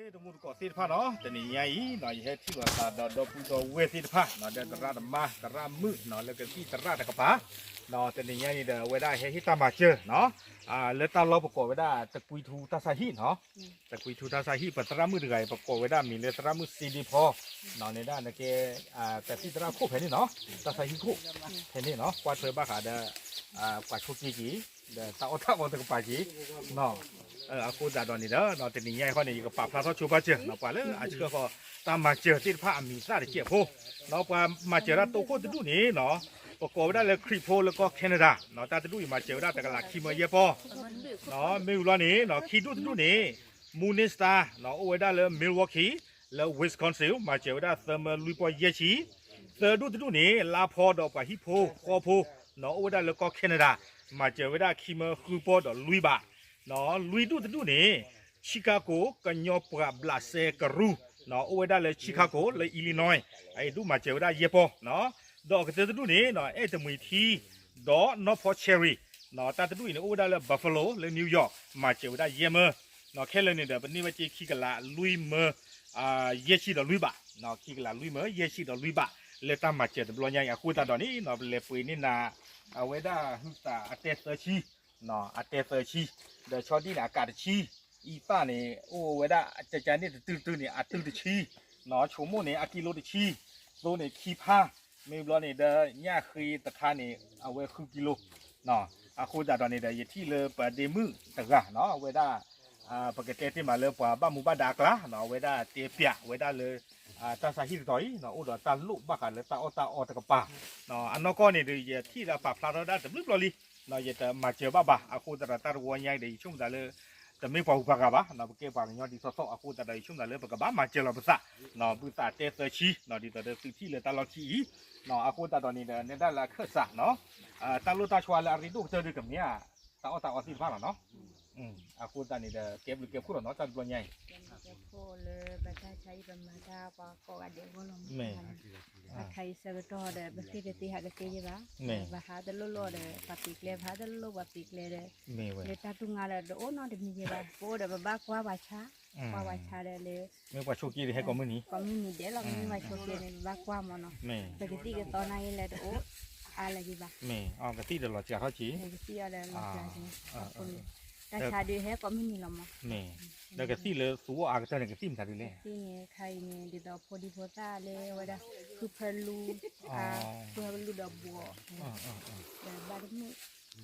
တမူတကိးသ့ၣ်တဖၣ်နီၤ, တနံၤညါအံၤနီၤ ယဟဲထံၣ်လိာ်သးဒီးဒီပုၢ်ဒီဝဲၢ်သ့ၣ်တဖၣ်နီၤ, ဒီးသရၣ်သမါ သရၣ်မုၣ်နီၤ လၢကသံၣ်သရၣ်တကပၤနီၤ, တနံၤညါန့ၣ်ဒီး အဝဲဒၣ်ဟဲဟ့ၣ်တၢ်မၤစၢၤနီၤ, လၢတၢ်လီၢ်ပကိးဝဲဒၣ် တကွံထူတၢ်ဆါဟံၣ်နီၤ, တကွံထူတၢ်ဆါဟံၣ် ပသရၣ်မုၣ်တဂၤအံၤ ပကိးဝဲဒၣ်မံၤလၢသရၣ်မုၣ်စ့ဒ့ဖီနီၤ, န့ၣ်ဒၣ်နကဲ ကသံၣ်သရၣ်ခိၣ်ဖဲန့ၣ်နီၤ, တၢ်ဆါဟံၣ်ခိၣ်ဖဲန့ၣ်နီၤ, ကွၢ်ထွဲဘၣ်ဃးဒီး ပှၤဆိးက့က့ၤ ဒီးတၢ်အီၣ်တၢ်အီတကပၤက့ၤနီၤ, အဃိသတးဒီးန့ၣ်ဒီး တနံၤညါအံၤဃီန့ၣ် ယကပာ်ဖျါထီၣ်ဆိပာ်စၢၤနီၤ, ပှၤလၢအဆှၢဃီၤတၢ်မၤစၢၤသ့ၣ်တဖၣ်အမံၤသၣ်တစဲးဖိနီၤ, ပှၤမၤစၢၤဒၣ်တိခိၣ်တဒူၣ်န့ၣ်နီၤ, ပကိးဝဲဒၣ်လၢခရံာ်ဖိလၢကီၢ် Canada နီၤ, တၢ်တဒူၣ်အံၤမၤစၢၤဝဲဒၣ်တကလးခံမၢယဲၢ်ပီၢ်နီၤ, မ့ၢ်ဝံၤလီၤန့ၣ်နီၤ, ခံဒူၣ်တဒူၣ်န့ၣ် Morning Star နီၤ, အိၣ်ဝဲဒၣ်လၢ Milwaukee လၢ Wisconsin မၤစၢၤဝဲဒၣ်သၢမၢလွံၢ်ပီၢ်ယဲၢ်ဆံ, သၢဒူၣ်တဒူၣ်န့ၣ် လါဖီဒီးပှၤဟံၣ်ဖိဃီဖိနီၤ, အိၣ်ဝဲဒၣ်လၢကီၢ် Canada မၤစၢၤဝဲဒၣ်ခံမၢဃုပီၢ်ဒီးလွံၢ်ဘးနီၤ, လွံၢ်ဒူၣ်တဒူၣ်န့ၣ် Chicago ကညီပှၤဘျးစဲကရူၢ်နီၤ, အိၣ်ဝဲဒၣ်လၢ Chicago လၢ Illinois အံၤဒူၣ်မၤစၢၤဝဲဒၣ်ယဲၢ်ပီၢ်နီၤ, ဒီးကတၢၢ်တဒူၣ်န့ၣ်နီၤ အဲၣ်တမှံၤထံ ဒီးနီၢ်ဖီ Cherry နီၤ, တၢ်တဒူၣ်အံၤန့ၣ် အိၣ်ဝဲဒၣ်လၢ Buffalo လၢ New York မၤစၢၤဝဲဒၣ်ယဲၢ်မၢနီၤ, ခဲလၢာ်န့ၣ်ဒီး ပန့ၢ်ဝဲက့ခံကလးလွံၢ်မၢ ယဲၢ်ဆံဒီးလွံၢ်ဘးနီၤ, ခံကလးလွံၢ်မၢ ယဲၢ်ဆံဒီးလွံၢ်ဘး လၢတၢ်မၤစၢၤတဘျီညါအံၤ အဃိသတးဒီးန့ၣ်နီၤ ပလဲၤပှ့ၤန့ၢ်နၤ အဝဲဒၣ်ဟုသးအတဲသၢဆံ အတဲသၢဆံ, ဒီးဆီဒံၣ်န့ၣ် အကးတဆံ, အံသၣ်န့ၣ် အိၣ်ဝဲဒၣ် ကကန့ၣ်တတုၤတတုၤန့ၣ် အတုၤတဆံနီၤ, ဆိမိၣ်န့ၣ် အကံလိတဆံ, သိန့ၣ် ခံဖါ, မ့ၢ်ဘျီန့ၣ်ဒီး ညၣ်ဃ့တခါန့ၣ် အဝဲဃုကံလိနီၤ, အဃိသတးဒီးန့ၣ်ဒီး ယထံၣ်လၢပဒ့မုၣ်တဂၤနီၤ, အဝဲဒၣ် ပကတဲတ့ၢ်မးလၢပှၤဘၣ်မူဘၣ်ဒါအကျါနီၤ, အဝဲဒၣ်တဲပျးဝဲဒၣ်လၢ တၢ်ဆါဟံၣ်တတီၤအံၤနီၤ အိၣ်ဒီးတၢ်လိၣ်ဘၣ်ဃးလၢတၢ်အီၣ်တၢ်အီတကပၤနီၤ, အနီၢ်ကီၢ်န့ၣ်ဒီး ယထံၣ်လၢအပာ်ဖျါထီၣ်ဝဲဒၣ်တဘျုးဘျီလံနီၤ, ယတမၤစၢၤဘၣ်ဘၣ်, အဃိသတးဒီးတၢ်တဝီညါအံၤဒီး ယဆိကမိၣ်သးလၢ တမ့ၢ်ပှၤဂုၤပှၤဂၤဘၣ်နီၤ, ပကဲပှၤကညီဒ်သိးသိး, အဃိသတးဒီး ယဆိကမိၣ်သးလၢပကဘၣ်မၤစၢၤလီၤပသးနီၤ, ဘုသးတဲသၢဆံနီၤ, ဒ်သိးဒီးသုထံၣ်လၢတၢ်လီၢ်ခံအံၤနီၤ, အဃိသတးဒီးန့ၣ်ဒီး နဲဒၣ်လၢအခၢၣ်စးနီၤ, တၢ်လိၣ်တၢ်ဆီလၢအရ့ဒိၣ်ကတၢၢ်ဒုးကမ့ၢ်ဧါ, တၢ်အီၣ်တၢ်အီသ့ၣ်တဖၣ်လီၤနီၤ, အဃိသတးန့ၣ်ဒီး ကဲဘျုးကဲဖှိၣ်လီၤနီၤ တၢ်တဘျီညါအံၤ, ကဲဘျုးကဲဖှိၣ်လၢပတၢ်ဆါဟံၣ်ပမၤတၢ်ပှၤကိးဂၤဒဲးအဂီၢ်လီၤမး, အခါအံၤဆၢကတီၢ်ဒီး ပဃ့ၢ်တသ့ဟးတသ့ယဲဘၣ်, ပဟးတလိၣ်လိၣ်ဒီး ပှၤပံးကျဲ ပဟးတလိၣ်လိၣ်ပှၤပံးကျဲဒီး လၢတၢ်တူၢ်ငါဒီး တအိၣ်နီတမံၤယဲဘၣ်, ပအိၣ်ဒီးပဘၣ်ကွၢ်ပှၤဆါ, ကွၢ်ပှၤဆါဒီးလၢ မ့ၢ်ပှၤဆိးက့ဒီးဟဲကိးမုၢ်နံၤ, ကိးမုၢ်နံၤဒဲးလီၤ, မ့ၢ်ပှၤဆိးက့န့ၣ် ပဘၣ်ကွၢ်မးနီၤ, ပကသံၣ်ကသီနာ်က့လဲၣ်တအိၣ်အါလၢၤယဲဘၣ်, မ့ၢ်အီကသံၣ်ဒီးလီၤစှၤထီၣ်က့ၤ, ကသံၣ်အီဒီးလီၤစှၤက့ၤ, တၢ်ဆါဒုးဟဲကိးမုၢ်နံၤလီၤမး, မ့ၢ် ဒီးကသံၣ်လၢသူအီၣ်အါကတၢၢ်န့ၣ် ကသံၣ်မတၤဒုလဲၣ်, ကသံၣ်န့ၣ် ခါအံၤန့ၣ် ဒ်သိးဖိဒံဖိသၣ်လၢဝဲဒၣ် ဃုဖၢလူ, ဃုဖၢလူဒီးဘှီး, ဒီးဘၣ်တမုၣ်,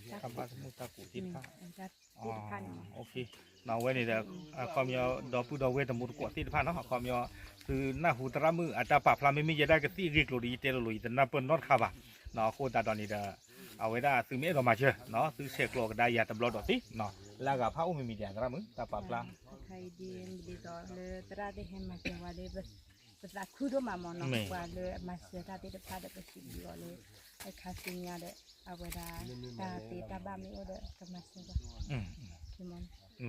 တၢ်ဘၣ်တမုၣ်တၢ်ကူးသ့ၣ်တဖၣ်, သ့ၣ်တဖၣ်န့ၣ်မး, အဝဲန့ၣ်ဒီး အခီပညီဒီပုၢ်ဒီဝဲၢ်တမူတကိးသ့ၣ်တဖၣ်နီၤ, အခီပညီ သုနၢ်ဟူသရၣ်မုၣ်အတၢ်ပာ်ဖျါ မ့မ့ၢ်ယဲဒၣ်ကသံၣ်အဂ့ၢ်ကျိၤဒီး ယတဲလိၤလိၤ ယတနၢ်ပၢၢ်နီတခါဘၣ်, အဃိသတးဒီးန့ၣ်ဒီး အဝဲဒၣ်သုမ့ၢ်အဲၣ်ဒိးမၤစၢၤနီၤ, သုဆဲးကျိးကဒါယၤတဘျီဒီးသ့နီၤ, လၢအဂၤဖးအိၣ်မ့ၢ်မံၤဒံး သရၣ်မုၣ် တၢ်ပာ်ဖျါ ဒ်သိးလၢသရၣ်သ့ၣ်ဟဲမၤစၢၤဝဲဒီး ပသးခုဒိၣ်မးမးနီၤ, ပှၤလၢအမၤစၢၤတၢ်သ့ၣ်တဖၣ်ဒီး ပစံးဘျုးအီၤလၢ အခါဆူညါဒီး အဝဲဒၣ် တၢ်သ့တၢ်ဘၣ်မ့ၢ်အိၣ်ဒီး ကမၤစၢၤဘၣ်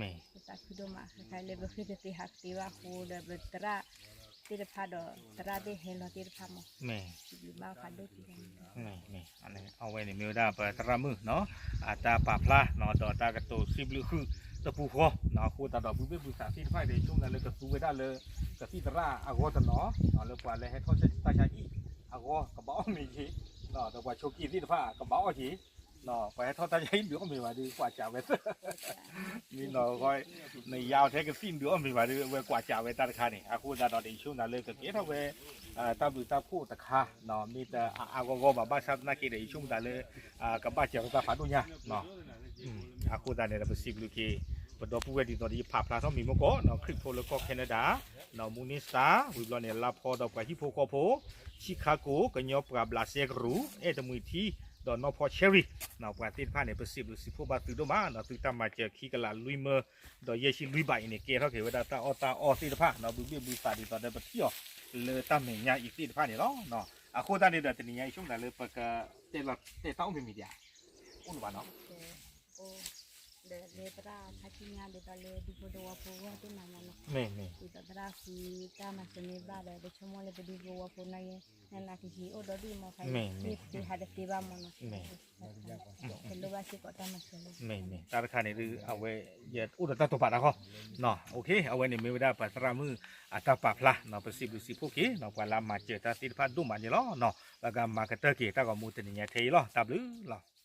မ့ၢ် ပသးခုဒိၣ်မး ခဲခါလၢပဃ့ၢ်သ့ဟးသ့ဘၣ်အဃိဒီး ပသရၣ်သ့ၣ်တဖၣ်ဒီး သရၣ်သ့ၣ်ဟဲလီၤသ့ၣ်တဖၣ်မး စံးဘျုးဘၣ်ဖးဒိၣ်က့ၤ မ့ၢ် အဝဲန့ၣ်မ့ၢ်ဝဲဒၣ်ပသရၣ်မုၣ်နီၤ, အတၢ်ပာ်ဖျါနီၤ, ဒီးတၢ်ကတိၤစံးဘျုးဃုာ်တပူၤဃီနီၤ, အဃိသတးဒီး ပုၢ်ဘ့ၣ်ပုၢ်သးသ့ၣ်တဖၣ်ဒီး ယဆိကမိၣ်လၢကသူဝဲဒၣ်လၢ ကသံၣ်သရၣ်အဂီၢ်တနီၤနီၤ, လၢပှၤလၢဟဲထီၣ်တၢ်ဆါဟံၣ်အဂီၢ် ကဘၣ်အီၣ်မ့ၤက့ၤ, ဒီးပှၤဆိးက့သ့ၣ်တဖၣ် ကဘၣ်အီၣ်က့ၤ, ပှၤဟဲထီၣ်တၢ်ဆါဟံၣ်ဒုးအီၣ်မ့ၤဘၣ်ဒီး ကွၢ်စးဝဲသၢ မ့ၢ်နီၤ, နယါအီၤထဲကသံၣ်ဒုးအီၣ်မ့ၤဘၣ်ဒီး အဝဲကွၢ်စးဝဲတၢ်တခါန့ၣ်, အဃိသတးဒီး ယဆိကမိၣ်သးလၢကကဲထီၣ်ဝဲ တၢ်ဘျုးတၢ်ဖှိၣ်တခါနီၤ, မ့ၢ်တအါအါဂီၢ်ဂီၢ်ဘၣ် ဘၣ်ဆၣ်သနာ်က့ဒီး ယဆိကမိၣ်သးလၢ ကဘၣ်စၢၤဝဲတၢ်ဖးဒိၣ်ညါနီၤ, အဃိသတးန့ၣ်ဒီး ပစံးဘျုးက့ၤ ပဒီပုၢ်ဝဲၢ်ဒ်သိးဒီး ယဖးဖျါထီၣ်မံၤမ့ၢ်ကီးနီၤ, ခရံာ်ဖိလၢကီၢ် Canada နီၤ, Morning Star ဝံၤဘျီန့ၣ် လါဖီဒီးပှၤဟံၣ်ဖိဃီဖိ Chicago ကညီပှၤဘျးစဲကရူၢ် အဲၣ်တမှံၤထံ ဒီးနီၢ်ဖီ Cherry နီၤ, ပှၤသ့ၣ်တဖၣ်န့ၣ် ပစံးဘျုးစံးဖှိၣ်ဘၣ်သုဒိၣ်မးနီၤ, သုတၢ်မၤစၢၤခံကလးလွံၢ်မၢ ဒီးယဲၢ်ဆံလွံၢ်ဘးအံၤန့ၣ် ကဲထီၣ်က့ၤဝဲဒၣ်တၢ်အီၣ်တၢ်အီသ့ၣ်တဖၣ်နီၤ, ဘုဘ့ၣ်ဘုသးဒ်သိးဒီးပထံၣ်အီၤ လၢတၢ်မဲာ်ညါအံၤသ့ၣ်တဖၣ်န့ၣ်လီၤ. အဃိသတးန့ၣ်ဒီး တနံၤညါအံၤ ဆိကမိၣ်သးလၢပကတဲလီၤတဲာ်တၢ်အိၣ်မ့ၢ်မံၤဒံးဧါ, အိၣ်လၢၤဘၣ်နီၤ, အိၣ် ဒီးလၢသရၣ်ဖးကံညါဒ်သိးလၢဒူဖိသဝီဖိအဂီၢ်သ့ၣ်မးမးနီၤ, မ့ၢ်မ့ၢ် ဒ်သိးသရၣ်ဃုတၢ်မၤစၢၤမ့ၢ်ဘၣ်ဒီး ပဆိကမိၣ်လၢပဒူဖိသဝီဖိနီၤ နနာ်ကဟံးအိၣ်ဒီးဒူၣ်မးဖဲ မ့ၢ်မ့ၢ် ဟးတသ့ဘၣ်မးနီၤ, မ့ၢ် ပလိၣ်ဘၣ်စ့ၢ်ကီးတၢ်မၤစၢၤလီၤ, မ့ၢ်မ့ၢ် တၢ်တခါန့ၣ်ဒုး အဝဲ ယအိၣ်ဒီးတၢ်တိာ်ပာ်တၢ်ဃီ အဝဲန့ၣ် မ့ၢ်ဝဲဒၣ်ပသရၣ်မုၣ်အတၢ်ပာ်ဖျါနီၤ, ပစံးဘျုးစံးဖှိၣ်က့ၤနီၤ ပှၤလၢအမၤစၢၤတၢ်သ့ၣ်တဖၣ်ဒိၣ်မးန့ၣ်လီၤနီၤ, ပကမၤကတၢၢ်က့ၤတၢ်ဂီၤမူတနံၤညါထဲအံၤလီၤ, တၢ်ဘျုးလီၤ.